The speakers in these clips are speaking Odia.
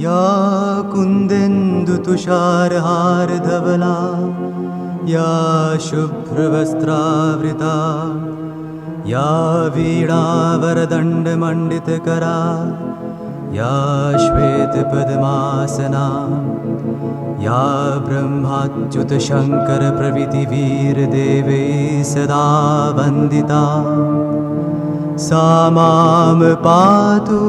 या कुन्देन्दुतुषारहारधवला या शुभ्रवस्त्रावृता या वीणावरदण्डमण्डितकरा या श्वेतपद्मासना या ब्रह्माच्युतशङ्करप्रभृतिवीरदेवैः सदा वन्दिता सा मां पातु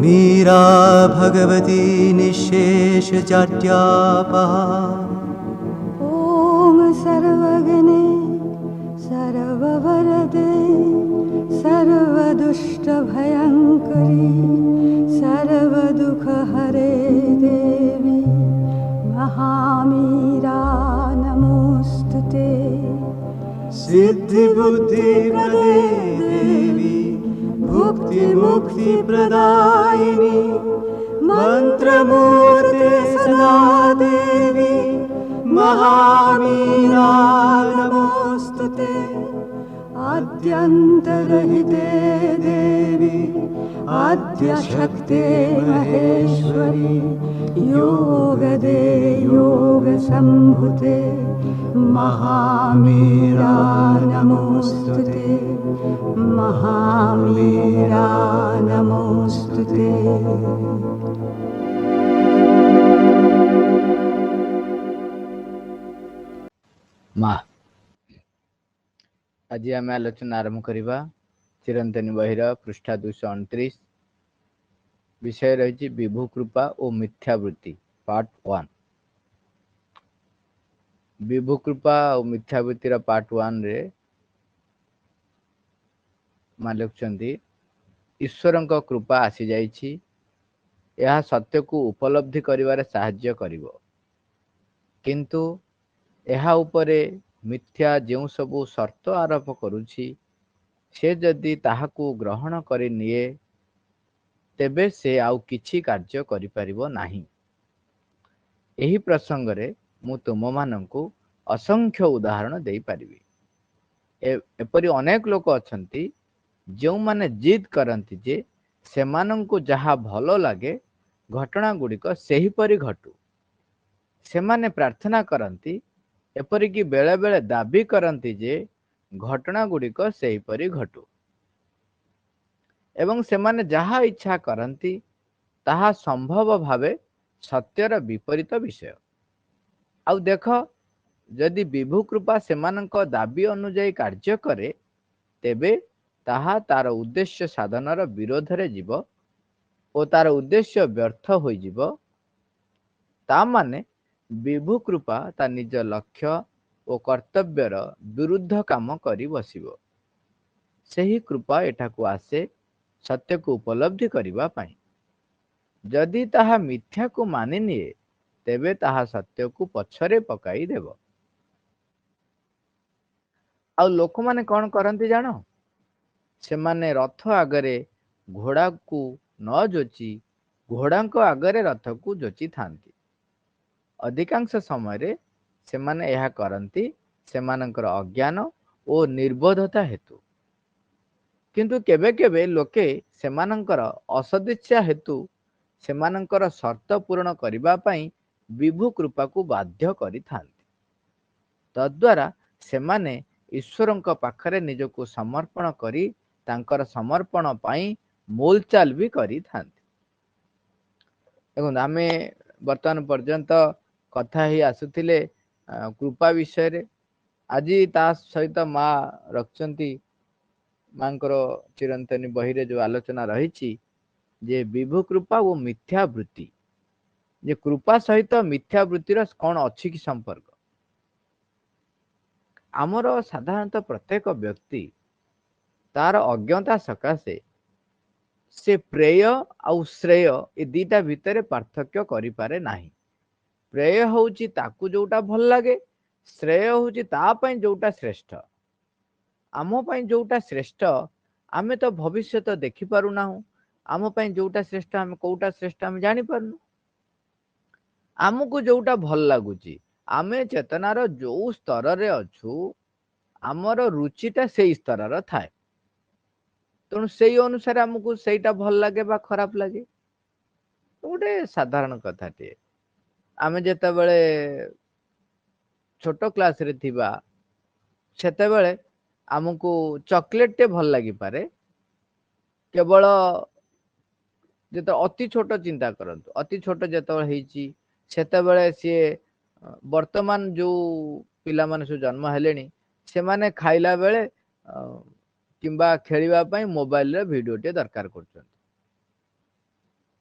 मीरा भगवती निःशेषजाड्यापहा। ॐ सर्वज्ञे सर्ववरदे सर्वदुष्टभयङ्करी सर्वदुःखहरे देवी महामीरा नमोऽस्तु ते। सिद्धिबुद्धिप्रदे देवी भुक्तिमुक्तिप्रदायिनी मन्त्रमूर्ते सदा देवी महामीरा नमोऽस्तु ते। आद्यन्तरहिते देवी आद्यशक्ते महेश्वरी योगदे योगसम्भुते महामीरा नमोऽस्तु ते। महामीरा नमोऽस्तु ते। ମା, ଆଜି ଆମେ ଆଲୋଚନା ଆରମ୍ଭ କରିବା ଚିରନ୍ତନୀ ବହିର ପୃଷ୍ଠା 229। ବିଷୟ ରହିଛି ବିଭୁ କୃପା ଓ ମିଥ୍ୟାବୃତ୍ତି, ପାର୍ଟ 1। ବିଭୁ କୃପା ଓ ମିଥ୍ୟାବୃତ୍ତିର ପାର୍ଟ 1ରେ ମା ଲେଖୁଛନ୍ତି, ଈଶ୍ୱରଙ୍କ କୃପା ଆସିଯାଇଛି, ଏହା ସତ୍ୟକୁ ଉପଲବ୍ଧି କରିବାରେ ସାହାଯ୍ୟ କରିବ, କିନ୍ତୁ ଏହା ଉପରେ ମିଥ୍ୟା ଯେଉଁ ସବୁ ସର୍ତ୍ତ ଆରୋପ କରୁଛି, ସେ ଯଦି ତାହାକୁ ଗ୍ରହଣ କରି ନିଏ ତେବେ ସେ ଆଉ କିଛି କାର୍ଯ୍ୟ କରିପାରିବ ନାହିଁ। ଏହି ପ୍ରସଙ୍ଗରେ ମୁଁ ତୁମମାନଙ୍କୁ ଅସଂଖ୍ୟ ଉଦାହରଣ ଦେଇପାରିବି। ଏପରି ଅନେକ ଲୋକ ଅଛନ୍ତି ଯେଉଁମାନେ ଜିଦ୍ କରନ୍ତି ଯେ ସେମାନଙ୍କୁ ଯାହା ଭଲ ଲାଗେ ଘଟଣା ଗୁଡ଼ିକ ସେହିପରି ଘଟୁ। ସେମାନେ ପ୍ରାର୍ଥନା କରନ୍ତି, ଏପରିକି ବେଳେ ବେଳେ ଦାବି କରନ୍ତି ଯେ ଘଟଣା ଗୁଡ଼ିକ ସେହିପରି ଘଟୁ, ଏବଂ ସେମାନେ ଯାହା ଇଚ୍ଛା କରନ୍ତି ତାହା ସମ୍ଭବ ଭାବେ ସତ୍ୟର ବିପରୀତ ବିଷୟ। ଆଉ ଦେଖ, ଯଦି ବିଭୁ କୃପା ସେମାନଙ୍କ ଦାବି ଅନୁଯାୟୀ କାର୍ଯ୍ୟ କରେ, ତେବେ ତାହା ତାର ଉଦ୍ଦେଶ୍ୟ ସାଧନର ବିରୋଧରେ ଯିବ ଓ ତାର ଉଦ୍ଦେଶ୍ୟ ବ୍ୟର୍ଥ ହୋଇଯିବ। ତା ମାନେ ବିଭୁ କୃପା ତା ନିଜ ଲକ୍ଷ୍ୟ ଓ କର୍ତ୍ତବ୍ୟର ବିରୁଦ୍ଧ କାମ କରି ବସିବ। ସେହି କୃପା ଏଠାକୁ ଆସେ ସତ୍ୟକୁ ଉପଲବ୍ଧି କରିବା ପାଇଁ। ଯଦି ତାହା ମିଥ୍ୟାକୁ ମାନିନିଏ, ତେବେ ତାହା ସତ୍ୟକୁ ପଛରେ ପକାଇ ଦେବ। ଆଉ ଲୋକମାନେ କଣ କରନ୍ତି ଜାଣ? ସେମାନେ ରଥ ଆଗରେ ଘୋଡ଼ାକୁ ନ ଯୋଚି ଘୋଡ଼ାଙ୍କ ଆଗରେ ରଥକୁ ଯୋଚିଥାନ୍ତି। ଅଧିକାଂଶ ସମୟରେ ସେମାନେ ଏହା କରନ୍ତି ସେମାନଙ୍କର ଅଜ୍ଞାନ ଓ ନିର୍ବୋଧତା ହେତୁ। କିନ୍ତୁ କେବେ କେବେ ଲୋକେ ସେମାନଙ୍କର ଅସଦିଚ୍ଛା ହେତୁ ସେମାନଙ୍କର ସର୍ତ୍ତ ପୂରଣ କରିବା ପାଇଁ ବିଭୁ କୃପାକୁ ବାଧ୍ୟ କରିଥାନ୍ତି। ତଦ୍ୱାରା ସେମାନେ ଈଶ୍ୱରଙ୍କ ପାଖରେ ନିଜକୁ ସମର୍ପଣ କରି ତାଙ୍କର ସମର୍ପଣ ପାଇଁ ମୂଲଚାଲ ବି କରିଥାନ୍ତି। ଦେଖନ୍ତୁ, ଆମେ ବର୍ତ୍ତମାନ ପର୍ଯ୍ୟନ୍ତ କଥା ହେଇ ଆସୁଥିଲେ କୃପା ବିଷୟରେ। ଆଜି ତା ସହିତ ମା ରଖିଛନ୍ତି, ମାଙ୍କର ଚିରନ୍ତନୀ ବହିରେ ଯୋଉ ଆଲୋଚନା ରହିଛି ଯେ ବିଭୁ କୃପା ଓ ମିଥ୍ୟାବୃତ୍ତି, ଯେ କୃପା ସହିତ ମିଥ୍ୟାବୃତ୍ତିର କଣ ଅଛି କି ସମ୍ପର୍କ। ଆମର ସାଧାରଣତଃ ପ୍ରତ୍ୟେକ ବ୍ୟକ୍ତି ତାର ଅଜ୍ଞତା ସକାଶେ ସେ ପ୍ରେୟ ଆଉ ଶ୍ରେୟ ଏ ଦିଟା ଭିତରେ ପାର୍ଥକ୍ୟ କରିପାରେ ନାହିଁ। ପ୍ରେୟ ହଉଛି ତାକୁ ଯୋଉଟା ଭଲ ଲାଗେ, ଶ୍ରେୟ ହଉଛି ତା ପାଇଁ ଯୋଉଟା ଶ୍ରେଷ୍ଠ। ଆମ ପାଇଁ ଯୋଉଟା ଶ୍ରେଷ୍ଠ ଆମେ ତ ଭବିଷ୍ୟତ ଦେଖିପାରୁନାହୁଁ, ଆମ ପାଇଁ ଯୋଉଟା ଶ୍ରେଷ୍ଠ ଆମେ କୋଉଟା ଶ୍ରେଷ୍ଠ ଆମେ ଜାଣିପାରୁନୁ। ଆମକୁ ଯୋଉଟା ଭଲ ଲାଗୁଛି, ଆମେ ଚେତନାର ଯୋଉ ସ୍ତରରେ ଅଛୁ ଆମର ରୁଚିଟା ସେଇ ସ୍ତରର ଥାଏ, ତେଣୁ ସେଇ ଅନୁସାରେ ଆମକୁ ସେଇଟା ଭଲ ଲାଗେ ବା ଖରାପ ଲାଗେ। ଗୋଟେ ସାଧାରଣ କଥାଟିଏ। ଆମେ ଯେତେବେଳେ ଛୋଟ କ୍ଲାସରେ ଥିବା, ସେତେବେଳେ ଆମକୁ ଚକୋଲେଟଟେ ଭଲ ଲାଗିପାରେ। କେବଳ ଯେତେବେଳେ ଅତି ଛୋଟ, ଚିନ୍ତା କରନ୍ତୁ, ଅତି ଛୋଟ ଯେତେବେଳେ ହେଇଛି, ସେତେବେଳେ ସିଏ, ବର୍ତ୍ତମାନ ଯୋଉ ପିଲାମାନେ ସବୁ ଜନ୍ମ ହେଲେଣି, ସେମାନେ ଖାଇଲା ବେଳେ କିମ୍ବା ଖେଳିବା ପାଇଁ ମୋବାଇଲରେ ଭିଡିଓଟିଏ ଦରକାର କରୁଛନ୍ତି,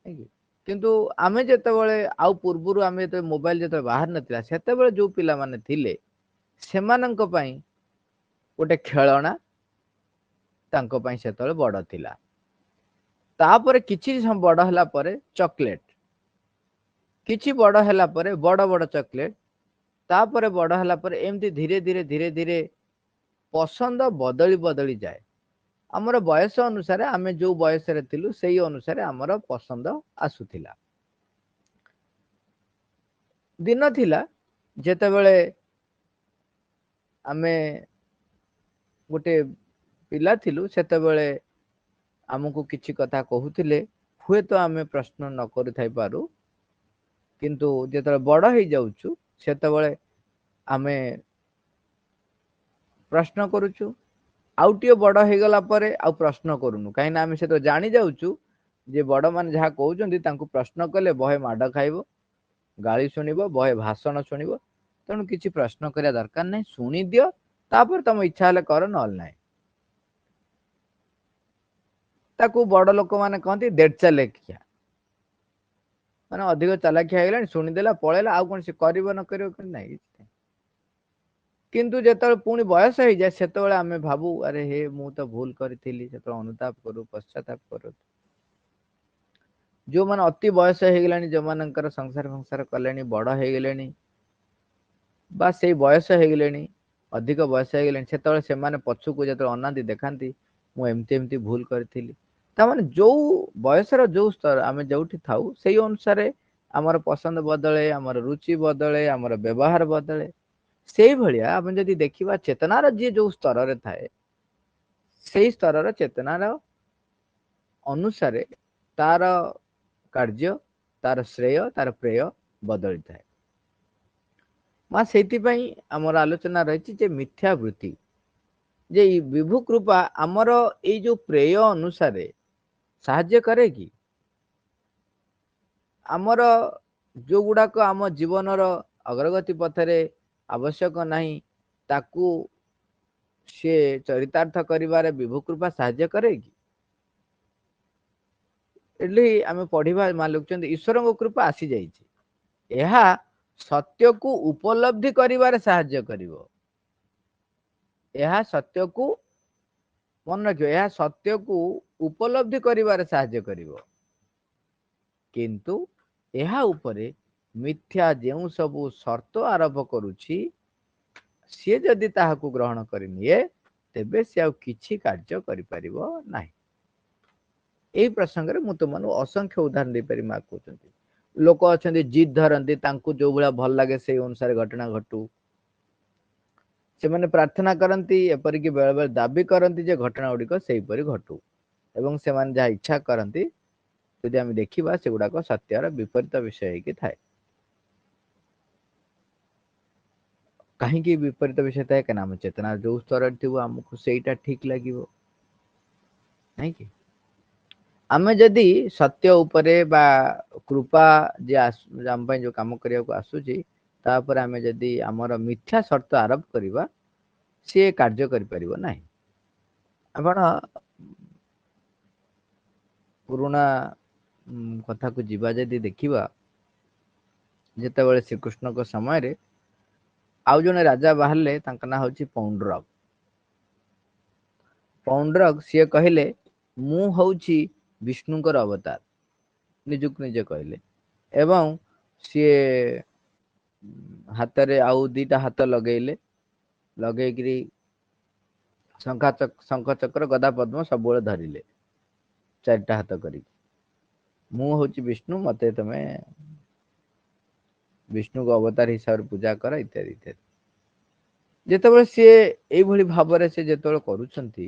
ନାଇଁ? କିନ୍ତୁ ଆମେ ଯେତେବେଳେ, ଆଉ ପୂର୍ବରୁ ଆମେ ଯେତେବେଳେ, ମୋବାଇଲ ଯେତେବେଳେ ବାହାରି ନଥିଲା, ସେତେବେଳେ ଯୋଉ ପିଲାମାନେ ଥିଲେ, ସେମାନଙ୍କ ପାଇଁ ଗୋଟେ ଖେଳଣା ତାଙ୍କ ପାଇଁ ସେତେବେଳେ ବଡ ଥିଲା। ତାପରେ କିଛି ବଡ ହେଲା ପରେ ଚକୋଲେଟ, କିଛି ବଡ ହେଲା ପରେ ବଡ ବଡ ଚକୋଲେଟ, ତାପରେ ବଡ ହେଲା ପରେ ଏମିତି ଧୀରେ ଧୀରେ ଧୀରେ ଧୀରେ ପସନ୍ଦ ବଦଳି ବଦଳି ଯାଏ। ଆମର ବୟସ ଅନୁସାରେ, ଆମେ ଯୋଉ ବୟସରେ ଥିଲୁ ସେଇ ଅନୁସାରେ ଆମର ପସନ୍ଦ ଆସୁଥିଲା। ଦିନ ଥିଲା ଯେତେବେଳେ ଆମେ ଗୋଟେ ପିଲା ଥିଲୁ, ସେତେବେଳେ ଆମକୁ କିଛି କଥା କହୁଥିଲେ, ହୁଏତ ଆମେ ପ୍ରଶ୍ନ ନ କରୁଥାଇ ପାରୁ। କିନ୍ତୁ ଯେତେବେଳେ ବଡ ହେଇଯାଉଛୁ, ସେତେବେଳେ ଆମେ ପ୍ରଶ୍ନ କରୁଛୁ। ଆଉ ଟିକେ ବଡ ହେଇଗଲା ପରେ ଆଉ ପ୍ରଶ୍ନ କରୁନୁ, କାହିଁକିନା ଆମେ ସେତେବେଳେ ଜାଣି ଯାଉଛୁ ଯେ ବଡ ମାନେ ଯାହା କହୁଛନ୍ତି, ତାଙ୍କୁ ପ୍ରଶ୍ନ କଲେ ବହେ ମାଡ ଖାଇବ, ଗାଳି ଶୁଣିବ, ବହେ ଭାଷଣ ଶୁଣିବ। ତେଣୁ କିଛି ପ୍ରଶ୍ନ କରିବା ଦରକାର ନାହିଁ। ଶୁଣିଦିଅ, ତାପରେ ତମ ଇଚ୍ଛା ହେଲେ କର, ନହେଲେ ନାହିଁ। ତାକୁ ବଡ ଲୋକମାନେ କହନ୍ତି ଦେଢ ଚାଲାଖିଆ, ମାନେ ଅଧିକ ଚାଲାଖିଆ ହେଇଗଲାଣି, ଶୁଣିଦେଲା, ପଳେଇଲା, ଆଉ କଣ ସେ କରିବ ନ କରିବ ନାହିଁ। କିନ୍ତୁ ଯେତେବେଳେ ପୁଣି ବୟସ ହେଇଯାଏ, ସେତେବେଳେ ଆମେ ଭାବୁ, ଆରେ ହେ, ମୁଁ ତ ଭୁଲ କରିଥିଲି। ସେତେବେଳେ ଅନୁତାପ କରୁ, ପଶ୍ଚାତାପ କରୁ। ଯୋଉମାନେ ଅତି ବୟସ ହେଇଗଲାଣି, ଯୋଉମାନଙ୍କର ସଂସାର ଫଂସାର କଲେଣି, ବଡ ହେଇଗଲେଣି ବା ସେଇ ବୟସ ହେଇଗଲେଣି, ଅଧିକ ବୟସ ହେଇଗଲେଣି, ସେତେବେଳେ ସେମାନେ ପଛକୁ ଯେତେବେଳେ ଅନାନ୍ତି, ଦେଖାନ୍ତି, ମୁଁ ଏମିତି ଏମିତି ଭୁଲ କରିଥିଲି। ତାମାନେ ଯୋଉ ବୟସର ଯୋଉ ସ୍ତର, ଆମେ ଯୋଉଠି ଥାଉ, ସେଇ ଅନୁସାରେ ଆମର ପସନ୍ଦ ବଦଳେ, ଆମର ରୁଚି ବଦଳେ, ଆମର ବ୍ୟବହାର ବଦଳେ। ସେଇଭଳିଆ ଆମେ ଯଦି ଦେଖିବା, ଚେତନାର ଯିଏ ଯୋଉ ସ୍ତରରେ ଥାଏ, ସେଇ ସ୍ତରର ଚେତନାର ଅନୁସାରେ ତାର କାର୍ଯ୍ୟ, ତାର ଶ୍ରେୟ, ତାର ପ୍ରେୟ ବଦଳିଥାଏ। ମା, ସେଇଥିପାଇଁ ଆମର ଆଲୋଚନା ରହିଛି ଯେ ମିଥ୍ୟା ବୃତ୍ତି, ଯେ ଏଇ ବିଭୁ କୃପା ଆମର ଏଇ ଯୋଉ ପ୍ରେୟ ଅନୁସାରେ ସାହାଯ୍ୟ କରେ କି? ଆମର ଯୋଉଗୁଡାକ ଆମ ଜୀବନର ଅଗ୍ରଗତି ପଥରେ ଆବଶ୍ୟକ ନାହିଁ, ତାକୁ ସିଏ ଚରିତାର୍ଥ କରିବାରେ ବିଭୁ କୃପା ସାହାଯ୍ୟ କରେ କି? ଏଠି ଆମେ ପଢିବା, ମା ଲେଖୁଛନ୍ତି, ଈଶ୍ୱରଙ୍କ କୃପା ଆସିଯାଇଛି, ଏହା ସତ୍ୟକୁ ଉପଲବ୍ଧି କରିବାରେ ସାହାଯ୍ୟ କରିବ। ଏହା ସତ୍ୟକୁ, ମନେ ରଖିବ, ଏହା ସତ୍ୟକୁ ଉପଲବ୍ଧି କରିବାରେ ସାହାଯ୍ୟ କରିବ। କିନ୍ତୁ ଏହା ଉପରେ ମିଥ୍ୟା ଯେଉଁ ସବୁ ସର୍ତ୍ତ ଆରୋପ କରୁଛି, ସିଏ ଯଦି ତାହାକୁ ଗ୍ରହଣ କରିନିଏ, ତେବେ ସେ ଆଉ କିଛି କାର୍ଯ୍ୟ କରିପାରିବ ନାହିଁ। ଏଇ ପ୍ରସଙ୍ଗରେ ମୁଁ ତୁମମାନଙ୍କୁ ଅସଂଖ୍ୟ ଉଦାହରଣ ଦେଇପାରିବି। ମା କହୁଛନ୍ତି, ଲୋକ ଅଛନ୍ତି, ଜିଦ୍ ଧରନ୍ତି, ତାଙ୍କୁ ଯୋଉ ଭଳିଆ ଭଲ ଲାଗେ ସେଇ ଅନୁସାରେ ଘଟଣା ଘଟୁ। ସେମାନେ ପ୍ରାର୍ଥନା କରନ୍ତି, ଏପରିକି ବେଳେ ବେଳେ ଦାବି କରନ୍ତି ଯେ ଘଟଣା ଗୁଡ଼ିକ ସେଇପରି ଘଟୁ। ଏବଂ ସେମାନେ ଯାହା ଇଚ୍ଛା କରନ୍ତି, ଯଦି ଆମେ ଦେଖିବା, ସେଗୁଡାକ ସତ୍ୟର ବିପରୀତ ବିଷୟ ହେଇକି ଥାଏ। କାହିଁକି ବିପରୀତ ବିଷୟ ଥାଏ? କାହିଁକିନା ଆମ ଚେତନା ଯୋଉ ସ୍ତରରେ ଥିବ, ଆମକୁ ସେଇଟା ଠିକ ଲାଗିବ, ନାଇଁ କି? ଆମେ ଯଦି ସତ୍ୟ ଉପରେ ବା କୃପା ଯିଏ ଆମ ପାଇଁ ଯୋଉ କାମ କରିବାକୁ ଆସୁଛି, ତାପରେ ଆମେ ଯଦି ଆମର ମିଥ୍ୟା ସର୍ତ୍ତ ଆରୋପ କରିବା, ସିଏ କାର୍ଯ୍ୟ କରିପାରିବ ନାହିଁ। ଆପଣ ପୁରୁଣା କଥାକୁ ଯିବା, ଯଦି ଦେଖିବା, ଯେତେବେଳେ ଶ୍ରୀକୃଷ୍ଣଙ୍କ ସମୟରେ ଆଉ ଜଣେ ରାଜା ବାହାରିଲେ, ତାଙ୍କ ନାଁ ହଉଛି ପୌଣ୍ଡ୍ରକ। ପୌଣ୍ଡ୍ରକ ସିଏ କହିଲେ, ମୁଁ ହଉଛି ବିଷ୍ଣୁଙ୍କର ଅବତାର, ନିଜକୁ ନିଜେ କହିଲେ। ଏବଂ ସିଏ ହାତରେ ଆଉ ଦିଟା ହାତ ଲଗେଇଲେ, ଲଗେଇକିରି ଶଙ୍ଖା, ଶଙ୍ଖ, ଚକ୍ର, ଗଦା, ପଦ୍ମ ସବୁବେଳେ ଧରିଲେ, ଚାରିଟା ହାତ କରିକି। ମୁଁ ହଉଛି ବିଷ୍ଣୁ, ମତେ ତମେ ବିଷ୍ଣୁଙ୍କ ଅବତାର ହିସାବରେ ପୂଜା କର, ଇତ୍ୟାଦି ଇତ୍ୟାଦି। ଯେତେବେଳେ ସିଏ ଏଇଭଳି ଭାବରେ ସେ ଯେତେବେଳେ କରୁଛନ୍ତି,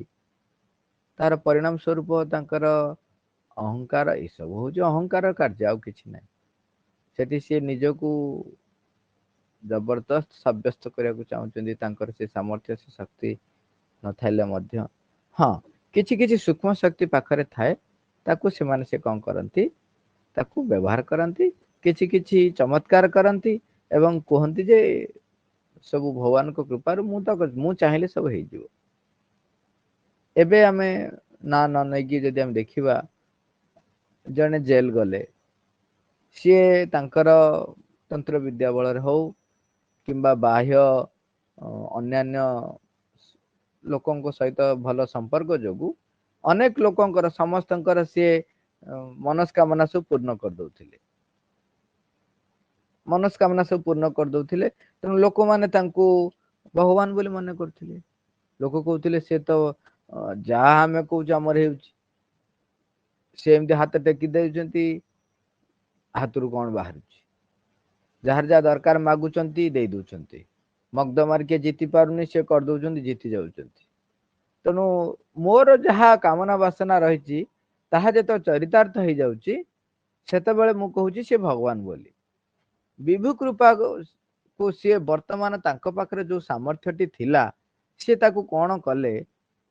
ତାର ପରିଣାମ ସ୍ୱରୂପ ତାଙ୍କର ଅହଙ୍କାର, ଏସବୁ ହଉଛି ଅହଙ୍କାର କାର୍ଯ୍ୟ, ଆଉ କିଛି ନାହିଁ। ସେଠି ସିଏ ନିଜକୁ ଜବରଦସ୍ତ ସାବ୍ୟସ୍ତ କରିବାକୁ ଚାହୁଁଛନ୍ତି, ତାଙ୍କର ସେ ସାମର୍ଥ୍ୟ, ସେ ଶକ୍ତି ନଥାଇଲେ ମଧ୍ୟ। ହଁ, କିଛି କିଛି ସୂକ୍ଷ୍ମ ଶକ୍ତି ପାଖରେ ଥାଏ, ତାକୁ ସେମାନେ ସେ କଣ କରନ୍ତି, ତାକୁ ବ୍ୟବହାର କରନ୍ତି, କିଛି କିଛି ଚମତ୍କାର କରନ୍ତି ଏବଂ କୁହନ୍ତି ଯେ ସବୁ ଭଗବାନଙ୍କ କୃପାରୁ ମୁଁ ତ ମୁଁ ଚାହିଁଲେ ସବୁ ହେଇଯିବ। ଏବେ ଆମେ ନା ନ ନେଇକି ଯଦି ଆମେ ଦେଖିବା, ଜଣେ ଜେଲ ଗଲେ, ସିଏ ତାଙ୍କର ତନ୍ତ୍ର ବିଦ୍ୟା ବଳରେ ହଉ କିମ୍ବା ବାହ୍ୟ ଅନ୍ୟାନ୍ୟ ଲୋକଙ୍କ ସହିତ ଭଲ ସମ୍ପର୍କ ଯୋଗୁ ଅନେକ ଲୋକଙ୍କର ସମସ୍ତଙ୍କର ସିଏ ମନସ୍କାମନା ସବୁ ପୂର୍ଣ୍ଣ କରିଦଉଥିଲେ, ମନସ୍କାମନା ସବୁ ପୂର୍ଣ୍ଣ କରିଦଉଥିଲେ। ତେଣୁ ଲୋକମାନେ ତାଙ୍କୁ ଭଗବାନ ବୋଲି ମନେ କରୁଥିଲେ। ଲୋକ କହୁଥିଲେ ସେ ତ ଯାହା ଆମେ କହୁଛୁ ଆମର ହେଉଛି, ସେ ଏମିତି ହାତ ଟେକି ଦେଉଛନ୍ତି, ହାତରୁ କଣ ବାହାରୁଛି, ଯାହାର ଯାହା ଦରକାର ମାଗୁଛନ୍ତି ଦେଇ ଦଉଛନ୍ତି, ମକଦ୍ଦମାରେ କିଏ ଜିତି ପାରୁନି ସେ କରିଦଉଛନ୍ତି, ଜିତି ଯାଉଛନ୍ତି। ତେଣୁ ମୋର ଯାହା କାମନା ବାସନା ରହିଛି ତାହା ଯେତେବେଳେ ଚରିତାର୍ଥ ହେଇଯାଉଛି, ସେତେବେଳେ ମୁଁ କହୁଛି ସେ ଭଗବାନ ବୋଲି। ବିଭୁ କୃପାକୁ ସିଏ ବର୍ତ୍ତମାନ ତାଙ୍କ ପାଖରେ ଯୋଉ ସାମର୍ଥ୍ୟଟି ଥିଲା, ସିଏ ତାକୁ କଣ କଲେ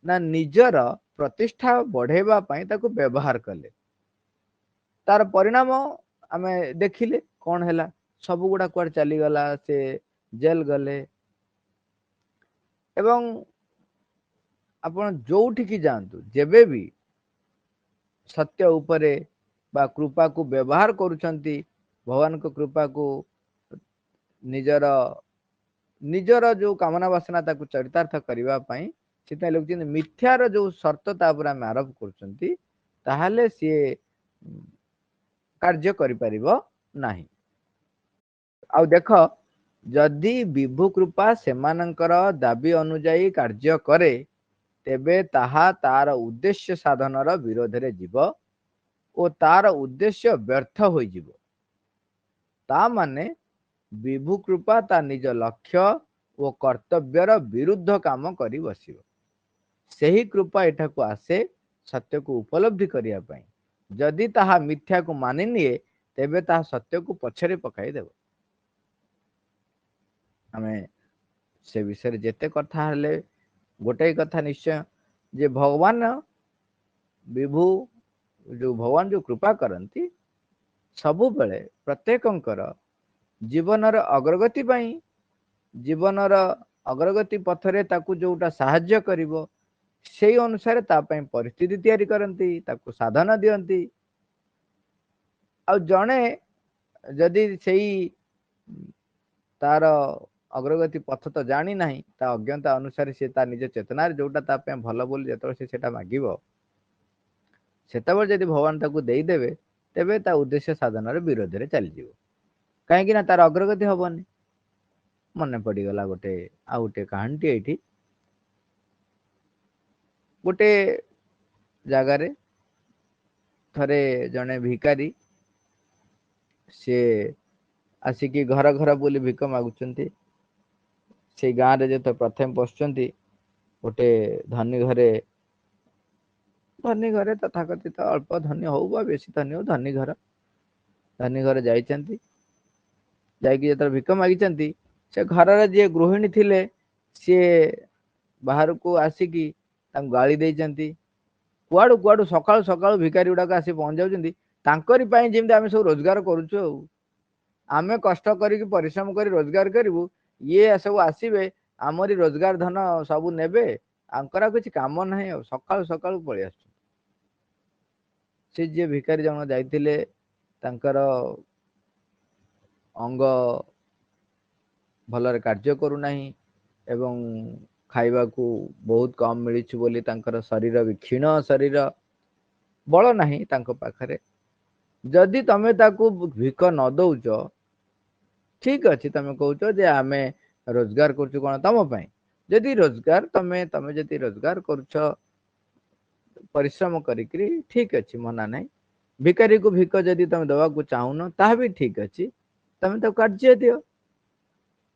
ନା ନିଜର ପ୍ରତିଷ୍ଠା ବଢେଇବା ପାଇଁ ତାକୁ ବ୍ୟବହାର କଲେ। ତାର ପରିଣାମ ଆମେ ଦେଖିଲେ କଣ ହେଲା, ସବୁ ଗୁଡା କୁଆଡେ ଚାଲିଗଲା, ସେ ଜେଲ ଗଲେ। ଏବଂ ଆପଣ ଯୋଉଠିକି ଯାଆନ୍ତୁ, ଯେବେ ବି ସତ୍ୟ ଉପରେ ବା କୃପାକୁ ବ୍ୟବହାର କରୁଛନ୍ତି, ଭଗବାନଙ୍କ କୃପାକୁ ନିଜର ନିଜର ଯୋଉ କାମନା ବାସନା ତାକୁ ଚରିତାର୍ଥ କରିବା ପାଇଁ, ସେଥିପାଇଁ ଲେଖୁଛନ୍ତି ମିଥ୍ୟାର ଯୋଉ ସର୍ତ୍ତ ତା ଉପରେ ଆମେ ଆରୋପ କରୁଛନ୍ତି, ତାହେଲେ ସିଏ କାର୍ଯ୍ୟ କରିପାରିବ ନାହିଁ। ଆଉ ଦେଖ, ଯଦି ବିଭୁ କୃପା ସେମାନଙ୍କର ଦାବି ଅନୁଯାୟୀ କାର୍ଯ୍ୟ କରେ, ତେବେ ତାହା ତାର ଉଦ୍ଦେଶ୍ୟ ସାଧନର ବିରୋଧରେ ଯିବ ଓ ତାର ଉଦ୍ଦେଶ୍ୟ ବ୍ୟର୍ଥ ହୋଇଯିବ। ତା ମାନେ ବିଭୁ କୃପା ତା ନିଜ ଲକ୍ଷ୍ୟ ଓ କର୍ତ୍ତବ୍ୟର ବିରୁଦ୍ଧ କାମ କରି ବସିବ। ସେହି କୃପା ଏଠାକୁ ଆସେ ସତ୍ୟକୁ ଉପଲବ୍ଧି କରିବା ପାଇଁ। ଯଦି ତାହା ମିଥ୍ୟାକୁ ମାନି ନିଏ, ତେବେ ତାହା ସତ୍ୟକୁ ପଛରେ ପକାଇ ଦେବ। ଆମେ ସେ ବିଷୟରେ ଯେତେ କଥା ହେଲେ ଗୋଟାଏ କଥା ନିଶ୍ଚୟ, ଯେ ଭଗବାନ ବିଭୁ ଯୋଉ ଭଗବାନ ଯୋଉ କୃପା କରନ୍ତି, ସବୁବେଳେ ପ୍ରତ୍ୟେକଙ୍କର ଜୀବନର ଅଗ୍ରଗତି ପାଇଁ, ଜୀବନର ଅଗ୍ରଗତି ପଥରେ ତାକୁ ଯୋଉଟା ସାହାଯ୍ୟ କରିବ ସେଇ ଅନୁସାରେ ତା ପାଇଁ ପରିସ୍ଥିତି ତିଆରି କରନ୍ତି, ତାକୁ ସାଧନ ଦିଅନ୍ତି। ଆଉ ଜଣେ ଯଦି ସେଇ ତାର ଅଗ୍ରଗତି ପଥ ତ ଜାଣି ନାହିଁ, ତା ଅଜ୍ଞତା ଅନୁସାରେ ସେ ତା ନିଜ ଚେତନାରେ ଯୋଉଟା ତା ପାଇଁ ଭଲ ବୋଲି ଯେତେବେଳେ ସେ ସେଟା ମାଗିବ, ସେତେବେଳେ ଯଦି ଭଗବାନ ତାକୁ ଦେଇଦେବେ, ତେବେ ତା ଉଦ୍ଦେଶ୍ୟ ସାଧନର ବିରୋଧରେ ଚାଲିଯିବ। କାହିଁକି ନା ତାର ଅଗ୍ରଗତି ହବନି। ମନେ ପଡିଗଲା ଗୋଟେ ଆଉ ଗୋଟେ କାହାଣୀଟି। ଏଇଠି ଗୋଟେ ଜାଗାରେ ଥରେ ଜଣେ ଭିକାରୀ ସିଏ ଆସିକି ଘର ଘର ବୁଲି ଭିକ ମାଗୁଛନ୍ତି। ସେଇ ଗାଁରେ ଯେତେବେଳେ ପ୍ରଥମେ ପଶୁଛନ୍ତି, ଗୋଟେ ଧନୀ ଘରେ, ଧନୀ ଘରେ ତଥାକଥିତ ଅଳ୍ପ ଧନୀ ହଉ ବା ବେଶୀ ଧନୀ ହଉ, ଧନୀ ଘର, ଧନୀ ଘରେ ଯାଇଛନ୍ତି। ଯାଇକି ଯେତେବେଳେ ଭିକ ମାଗିଛନ୍ତି, ସେ ଘରର ଯିଏ ଗୃହିଣୀ ଥିଲେ ସିଏ ବାହାରକୁ ଆସିକି ତାଙ୍କୁ ଗାଳି ଦେଇଛନ୍ତି, କୁଆଡୁ କୁଆଡୁ ସକାଳୁ ସକାଳୁ ଭିକାରୀ ଗୁଡାକ ଆସି ପହଞ୍ଚି ଯାଉଛନ୍ତି, ତାଙ୍କରି ପାଇଁ ଯେମିତି ଆମେ ସବୁ ରୋଜଗାର କରୁଛୁ, ଆଉ ଆମେ କଷ୍ଟ କରିକି ପରିଶ୍ରମ କରି ରୋଜଗାର କରିବୁ, ଇଏ ସବୁ ଆସିବେ ଆମରି ରୋଜଗାର ଧନ ସବୁ ନେବେ, ଆଙ୍କର ଆଉ କିଛି କାମ ନାହିଁ, ଆଉ ସକାଳୁ ସକାଳୁ ପଳେଇ ଆସୁଛନ୍ତି। ସେ ଯିଏ ଭିକାରୀ ଜଣ ଯାଇଥିଲେ, ତାଙ୍କର ଅଙ୍ଗ ଭଲରେ କାର୍ଯ୍ୟ କରୁନାହିଁ ଏବଂ ଖାଇବାକୁ ବହୁତ କମ ମିଳିଛି ବୋଲି ତାଙ୍କର ଶରୀର ବି କ୍ଷୀଣ ଶରୀର, ବଳ ନାହିଁ ତାଙ୍କ ପାଖରେ। ଯଦି ତମେ ତାକୁ ଭିକ ନ ଦଉଛ, ଠିକ ଅଛି, ତମେ କହୁଛ ଯେ ଆମେ ରୋଜଗାର କରୁଛୁ କଣ ତମ ପାଇଁ, ଯଦି ରୋଜଗାର ତମେ ତମେ ଯଦି ରୋଜଗାର କରୁଛ ପରିଶ୍ରମ କରିକିରି, ଠିକ ଅଛି, ମନା ନାହିଁ। ଭିକାରୀକୁ ଭିକ ଯଦି ତମେ ଦବାକୁ ଚାହୁଁନ, ତାହା ବି ଠିକ ଅଛି, ତମେ ତାକୁ କାର୍ଯ୍ୟ ଦିଅ,